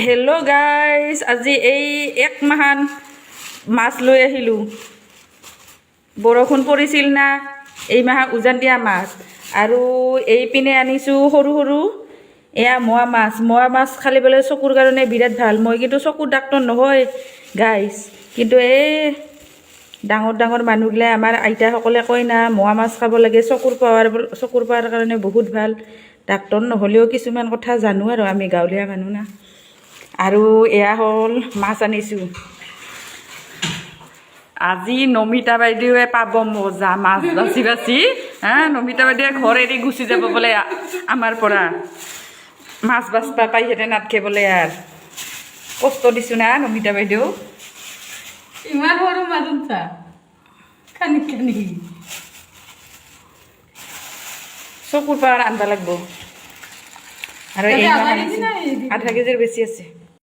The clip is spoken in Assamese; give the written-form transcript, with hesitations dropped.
হেল্ল' গাইজ, আজি এই এক মাহান মাছ লৈ আহিলোঁ। বৰষুণ পৰিছিল না, এই মাহা উজান দিয়া মাছ। আৰু এইপিনে আনিছোঁ সৰু সৰু এয়া মোৱা মাছ। মোৱা মাছ খালে বোলে চকুৰ কাৰণে বিৰাট ভাল। মই কিন্তু চকুৰ ডাক্তৰ নহয় গাইজ, কিন্তু এই ডাঙৰ ডাঙৰ মানুহগিলাই, আমাৰ আইতাসকলে কয় না, মোৱা মাছ খাব লাগে, চকুৰ পাৱাৰ কাৰণে বহুত ভাল। ডাক্তৰ নহ'লেও কিছুমান কথা জানো আৰু, আমি গাঁৱলীয়া মানুহ না। আৰু এয়া হ'ল মাছ আনিছোঁ। আজি নমিতা বাইদেৱে পাব মজা মাছ বাচি বাচি। হা, নমিতা বাইদেৱে ঘৰ এৰি গুচি যাব বোলে আমাৰ পৰা। মাছ বাচবা পাই সেতে নাথকে বোলে। আৰু কষ্ট দিছোঁ না নমিতা বাইদেউ। ইমান সৰু মাছ আনছা, খানি খানি। চকুৰ পাৱাৰ আনবা লাগব। আৰু এই তাতে আধা মাছ কেজি না এই আধা কেজিৰ বেছি আছে।